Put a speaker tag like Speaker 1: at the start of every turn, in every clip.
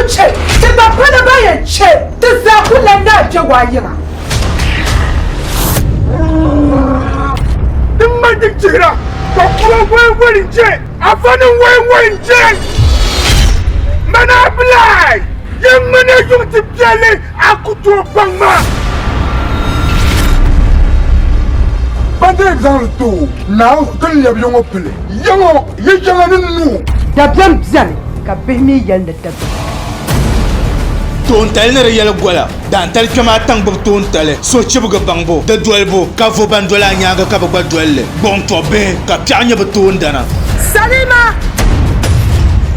Speaker 1: chɛ, ti gba pala ban yɛn chɛ, ti zaa ku lan naai kpe waa yiŋa.
Speaker 2: Din ŋmani din chihira, ka kura wɛiwɛi n-je, afanim wɛiwɛi n-je. Mani Abilai, yi ŋmani yuŋ ti piɛli, a ku tooi baŋ ma. Ban dii zaŋ li ti o, Naawuni ti lɛbi ya ŋɔ pili ya ŋɔ yi yiŋa ni nuu.
Speaker 1: Dabiɛm beni ka bihi mi yɛli ni dabiɛm kani.
Speaker 3: Toontali ni di yɛli gola, daantali kpɛma a taŋ gbubi toontali, sochibigi baŋbu, di dolibu, ka vo ban doli a nyaaŋa ka bɛ gba doli li, gbuɣim tɔbbihi, ka piɛɣu nyɛ bɛ toondana.
Speaker 1: Salima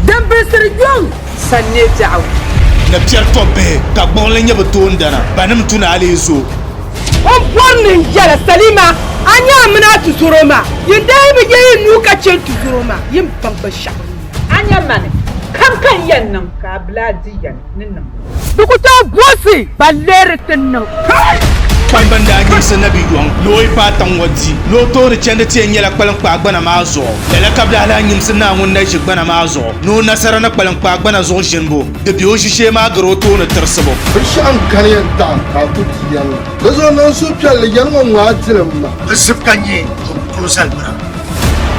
Speaker 1: din bilisiri yuŋ san neei biɛɣu.
Speaker 3: Ni piɛri tɔbbihi, ka gbuɣinli nyɛ bɛ toondana, banim tu ni a lee zo.
Speaker 1: O bɔri ni n yɛla, Salima, a nya a mini a tuzoro maa, yin daa yi bi ye yi nuu ka chɛ n tuzoro maa, yi ni baŋ binshɛɣu n nya.
Speaker 4: A nya mani kam ka n yɛn niŋ ka a bila di yɛn ni niŋ.
Speaker 1: Di ku tooi buɣisi ban leeri ti niŋ.
Speaker 3: Kpamba n-daa nyimsi Nabi Yɔŋ ni o yi paai tiŋ ŋɔ di ni o tooni chandi ti yɛn nyɛla kpaliŋkpaa gbana maa zuɣu. Lala ka bɛ daa lahi nyimsi Naa ŋun na ʒi gbana maa zuɣu ni o nasara ni kpaliŋkpaa gbana zuɣu ʒinibu di be o ʒishee maa gari o tooni tirisibu.
Speaker 5: Binshɛɣu n-kani yɛn taɣi ka a ku ti yɛli. Di zuɣu niŋ suhupiɛlli yɛli ŋɔ ŋɔ a dili m ma.
Speaker 6: Bɛ zib ka nyɛ ka bɛ tooi zali bira.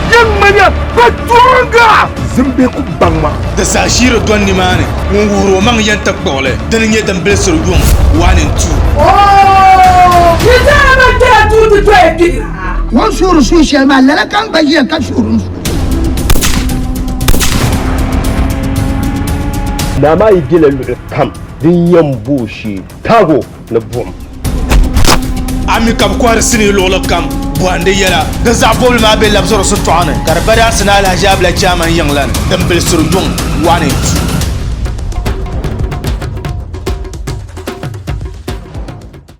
Speaker 2: Yi ŋmaniya pa tooŋa! Zimbihi ku baŋ ma.
Speaker 3: Di saha ʒiiri dɔni nimaani, ŋun wuhir o maŋ yɛn ti kpuɣi li. Dini n-nyɛ din bilisiri yuŋ 1 and 2.
Speaker 1: Yi zaa ban kpɛla duu ti doya gbihira.
Speaker 7: O ni suhiri suhu shɛli maa, lala ka n gba ʒiya ka suhiri n suhu.
Speaker 8: Naa maa yi bela luɣili kam, din yɛn bo o shee taag o ni buɣim.
Speaker 3: A mi ka bɛ kɔhiri sinii luɣili kam bɔhindi yɛla. Di zaɣ bɔbili maa be labisiri shitɔɣu ni ka di badaansi ni Alhaji Abla Chairman yiŋ la ni, din bilisiri yuŋ 1 and 2.